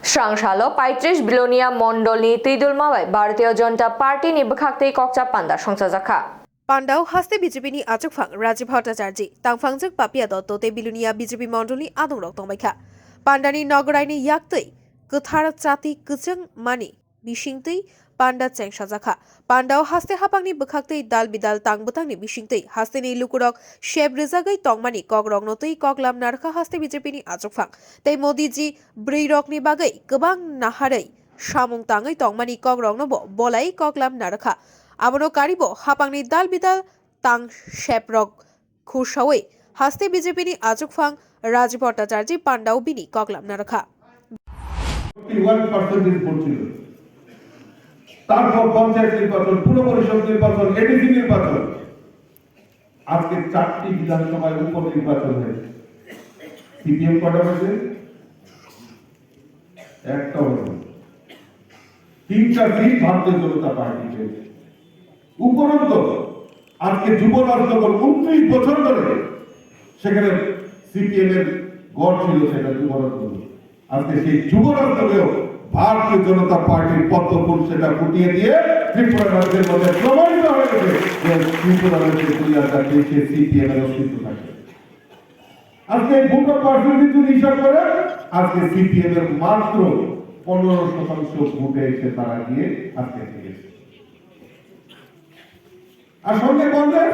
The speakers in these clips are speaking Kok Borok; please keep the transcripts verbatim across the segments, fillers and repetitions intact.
Srang salo paitris Bilonia mondolni twidulma bai Bharatiya Janata Party ni bwkhaktwi kokcha panda songchajakha. Pandao haste B J P ni achukphang Rajiv Bhattacharjee, tangphangjak Papia Dotto tei Bilonia B J P mondolni adongrok tongbaikha. Pandani nogoraini yaktwi kwthar chati kwchwng mani bisingtwi panda chengsajakha. Pandao haste hapangni bwkhaktwi dal bidal tang bwtangni bisingtwi hasteni lukurok sep rwjagwi tongmani kokrokno twi koklam narwkha haste B J P ni achukphang tei Modiji bwrwirokni bagwi kwbang naharwi samung tangwi tongmani kokrokno bo bolai koklam narwkha. Abono karibo hapangni dal bidal tang seprok khursawi haste B J P ni achukphang Rajiv Bhattacharjee pandao bini koklam narwkha. Fifty one percentage vote ছিল। তারপর পঞ্চায়েত নির্বাচন, পুর পরিষদ নির্বাচন, এডিসি নির্বাচন, আজকে চারটি বিধানসভায় উপনির্বাচন হয়েছে। সিপিএম কটা পেয়েছে? একটাও হয়নি। তিনটা সিট ভারতীয় জনতা পার্টি পেয়েছে। উপরন্ত আজকে যুবরাজনগর উনত্রিশ বছর ধরে সেখানে সিপিএম এর গড় ছিল, সেটা যুবরাজনগর। আজকে সেই যুবরাজনগরেও ভারতীয় জনতা পার্টির পদ্মফুল সেটা ফুটিয়ে দিয়ে ত্রিপুরা রাজ্যের মধ্যে প্রমাণিত হয়ে গেছে যে ত্রিপুরা রাজ্যে দুই হাজার তেইশে সিপিএম এর অস্তিত্ব থাকে। আজকে এই ভোটার পার্সেন্টেজ যদি হিসাব করে, আজকে সিপিএম এর মাত্র পনেরো শতাংশ ভোটে এসে তারা গিয়ে আজকে জিতেছে। আর সঙ্গে কংগ্রেস,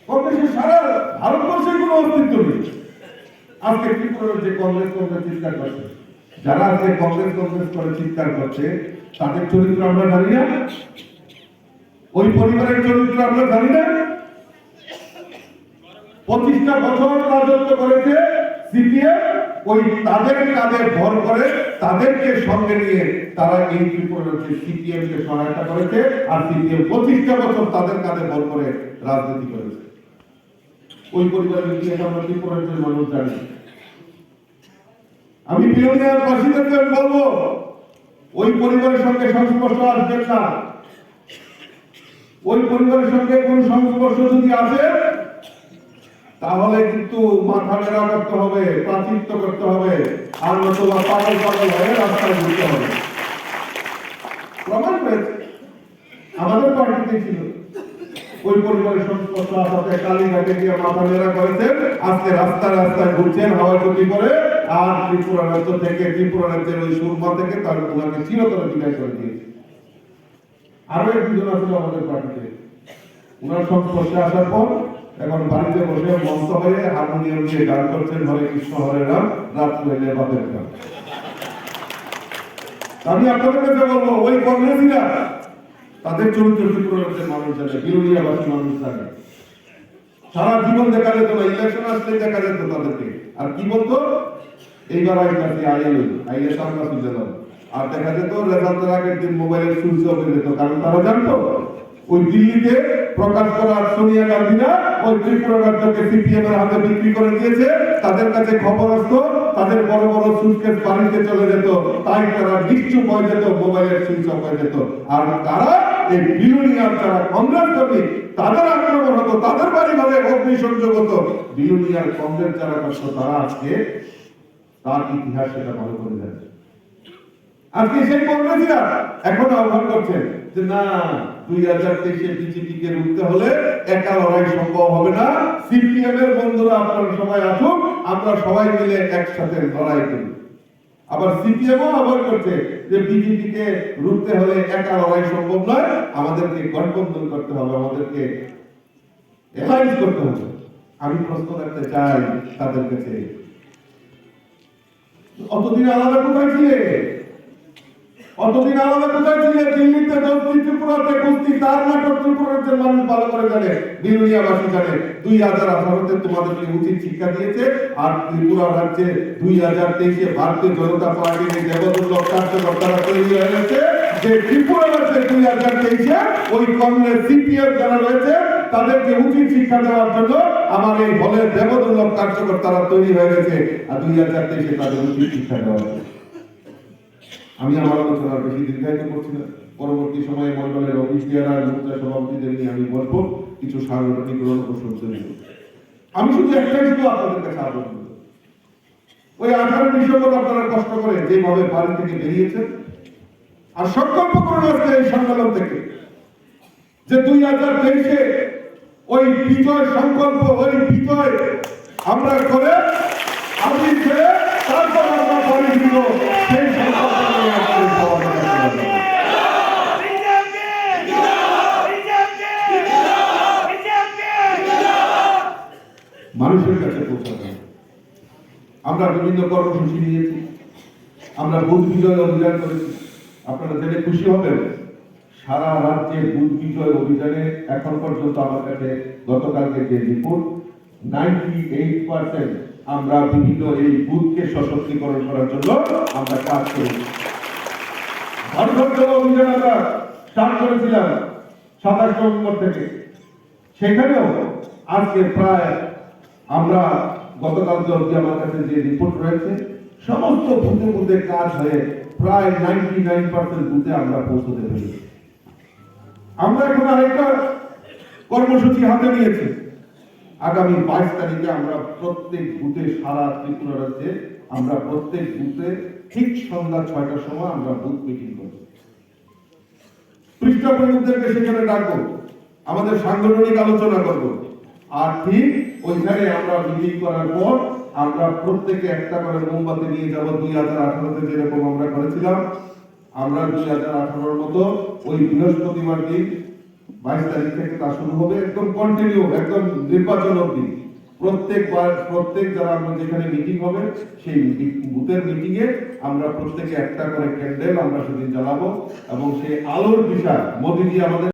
কংগ্রেসের সারা ভারতবর্ষে কোনো অস্তিত্ব নেই। আজকে ত্রিপুরা রাজ্যে কংগ্রেস কংগ্রেস চিৎকার করছে, যারা আজকে কংগ্রেস কংগ্রেস করে চিৎকার করছে, তাদের চরিত্র আমরা জানি না, ওই পরিবারের চরিত্র আমরা জানি না। পঁচিশটা বছর রাজত্ব করেছে সিপিএম, ওই তাদের কাঁধে ভর করে, তাদেরকে সঙ্গে নিয়ে তারা এই ত্রিপুরা রাজ্যে সিপিএম কে সহায়তা করেছে। আর সিপিএম পঁচিশটা বছর তাদের কাঁধে ভর করে রাজনীতি করেছে। ওই পরিবারের ইতিহাস আমরা ত্রিপুরা রাজ্যের মানুষ জানি। আমি বিলোনিয়াবাসীদেরকে আমি বলবো, ওই পরিবারের সঙ্গে সংস্পর্শ আসবেন না। ওই পরিবারের সঙ্গে কোনো সংস্পর্শ যদি আসে, তাহলে কিন্তু মাথা নেড়া করতে হবে, প্রাচিত্য করতে হবে, আর নতুবা পাগল পাগল হয়ে রাস্তায় ঘুরতে হবে। প্রমাণ হয়েছে। আমাদের পার্টিতেই ছিল। ওই পরিবারের সংস্পর্শ আসাতে কালীঘাটে গিয়ে মাথা নেড়া করেছেন, আজকে রাস্তায় রাস্তায় ঘুরছেন হাওয়াই টুপি পরে। আর ত্রিপুরা রাজ্য থেকে, ত্রিপুরা রাজ্যের ওই সুরমা থেকে তার ওনাকে চিরতরে বিদায় করে দিয়েছে। আরো এক দুজন আছিল আমাদের পার্টিতে, ওনার সংস্পর্শে আসার পর এখন বাড়িতে বসে মঞ্চ হয়ে হারমোনিয়াম দিয়ে গান করছেন, হরে কৃষ্ণ হরে রাম, রাত হইলে বাপের গান। আমি আপনাদের কাছে বলবো, ওই কংগ্রেসীরা তাদের চরিত্র ত্রিপুরা রাজ্যের মানুষ জানে, বিরোধিয়াবাসী মানুষ জানে। সারা জীবন দেখা যেত না, ইলেকশন আসলে দেখা যেত তাদেরকে। আর কি বলতো, এইবার আইতাছি, আইলে আইলে সামনা সুবিধা দাও। আর দেখা যেত রেজাল্টের আগের দিন মোবাইলের সুইচ অফ হয়ে যেত, কারণ তারা জানতো ওই দিল্লিতে প্রকাশ করা সোনিয়া গান্ধীরা ওই ত্রিপুরা রাজ্যকে সিপিএম এর হাতে বিক্রি করে দিয়েছে। তাদের কাছে খবর আসতো, তাদের বড় বড় সুটকেস বাড়িতে চলে যেত, তাই তারা নিশ্চুপ হয়ে যেত, মোবাইলের সুইচ অফ হয়ে যেত। আর তারা এই বিলোনিয়ার যারা কংগ্রেস কর্মী, তাদের আক্রমণ হতো, তাদের বাড়ি ঘরে অগ্নিসংযোগ হতো। বিলোনিয়ার কংগ্রেস যারা করতো, তারা আজকে তার ইতিহাস সেটা ভালো করে জানে। আজকে সেই কংগ্রেসীরা এখন আহ্বান করছেন যে না, দুই হাজার তেইশে বিজেপি কে রুখতে হলে একা লড়াই সম্ভব হবে না। সিপিএম এর বন্ধুরা আপনারা সবাই আসুন, আমরা সবাই মিলে একসাথে লড়াই করি। আবার সিপিএম ও আহ্বান করছে যে বিজেপি কে রুখতে হলে একা লড়াই সম্ভব নয়, আমাদেরকে গঠবন্ধন করতে হবে, আমাদেরকে অ্যালায়েন্স করতে হবে। আমি প্রশ্ন রাখতে চাই তাদের কাছে, অতদিন আলাদা কোথায় ছিলে? অতদিন আলাদা কোথায় ছিলে? দিল্লিতে দোস্তি, ত্রিপুরাতে কুস্তি, তার নাটক ত্রিপুরা রাজ্যের মানুষ ভালো করে জানে, বিলোনিয়াবাসী জানে। দুই হাজার আঠারোতে তোমাদেরকে উচিত শিক্ষা দিয়েছে, আর ত্রিপুরা রাজ্যে দুই হাজার তেইশে ভারতীয় জনতা পার্টির এই দেবদুর্লভ কার্যকর্তারা তৈরি হয়ে গেছে, যে ত্রিপুরা রাজ্যে দুই হাজার তেইশে ওই কংগ্রেস সিপিএম যারা রয়েছে তাদেরকে উচিত শিক্ষা দেওয়ার জন্য আমার এই হলে দেবদুর্লভ কার্যকর্তারা তৈরি হয়ে গেছে। আর দুই হাজার তেইশে তাদের উচিত শিক্ষা দেওয়া হবে। আমি আমার আলোচনা বেশি দীর্ঘায়িত করছি না। পরবর্তী সময়ে মণ্ডলের অফিস বেয়ারার, মোর্চা সভাপতিদের নিয়ে আমি বসবো, কিছু সাংগঠনিক রণকৌশল তৈরি করবো। আমি শুধু একটাই শুধু আপনাদের কাছে আবেদন করবো, ওই আঠারো ডিসেম্বর আপনারা কষ্ট করে যেভাবে বাড়ি থেকে বেরিয়েছেন, আর সংকল্প করুন আজকে এই সম্মেলন থেকে যে দুই হাজার তেইশে ওই বিজয় সংকল্প, ওই বিজয় আমরা করে, আবির খেলে, তারপর আমরা বাড়ি ফিরব। সেই সংকল্প নিয়ে আজকে এই সমাবেশে চলে যাবো। মানুষের কাছে পৌঁছাতে হবে। আমরা বিভিন্ন কর্মসূচি নিয়েছি, আমরা বুথ বিজয় অভিযান করেছি। আপনারা জেনে খুশি হবেন, সারা রাজ্যে বুথ বিজয় অভিযানে এখন পর্যন্ত আমার কাছে গতকালকে যে রিপোর্ট, নাইনটি এইট পার্সেন্ট আমরা বিভিন্ন এই বুথকে সশক্তিকরণ করার জন্য আমরা কাজ করেছি। ভারত জল অভিযান আমরা স্টার্ট করেছিলাম সাতাশ নভেম্বর থেকে, সেখানেও আজকে প্রায় আমরা গতকালকে অবধি আমার কাছে যে রিপোর্ট রয়েছে, সমস্ত বুথে বুথে কাজ হয়ে প্রায় নাইনটি নাইন পার্সেন্ট বুথে আমরা পৌঁছতে পেরেছি। আমরা এখন আরেকটা কর্মসূচি হাতে নিয়েছি। আগামী বাইশ তারিখে আমরা প্রত্যেক বুথে, সারা ত্রিপুরা রাজ্যে আমরা প্রত্যেক বুথে ঠিক সন্ধ্যা ছয়টার সময় আমরা বুথ মিটিং করব। পৃষ্ঠা প্রমুখদেরকে সেখানে ডাকবো, আমাদের সাংগঠনিক আলোচনা করব। আর ঠিক ওইখানে আমরা মিটিং করার পর আমরা প্রত্যেকে একটা করে মোমবাতি নিয়ে যাব। দুই হাজার আঠারোতে যেরকম আমরা করেছিলাম, আমরা দুই হাজার আঠারোর মতো ওই বৃহস্পতিবার দিন, বাইশ তারিখ থেকে তা শুরু হবে, একদম কন্টিনিউ, একদম নির্বাচন অবধি। প্রত্যেকবার, প্রত্যেক যারা আমরা যেখানে মিটিং হবে, সেই মিটিং, বুথের মিটিং এ আমরা প্রত্যেকে একটা করে ক্যান্ডেল আমরা সেদিন জ্বালাবো, এবং সেই আলোর দিশা মোদিজি আমাদের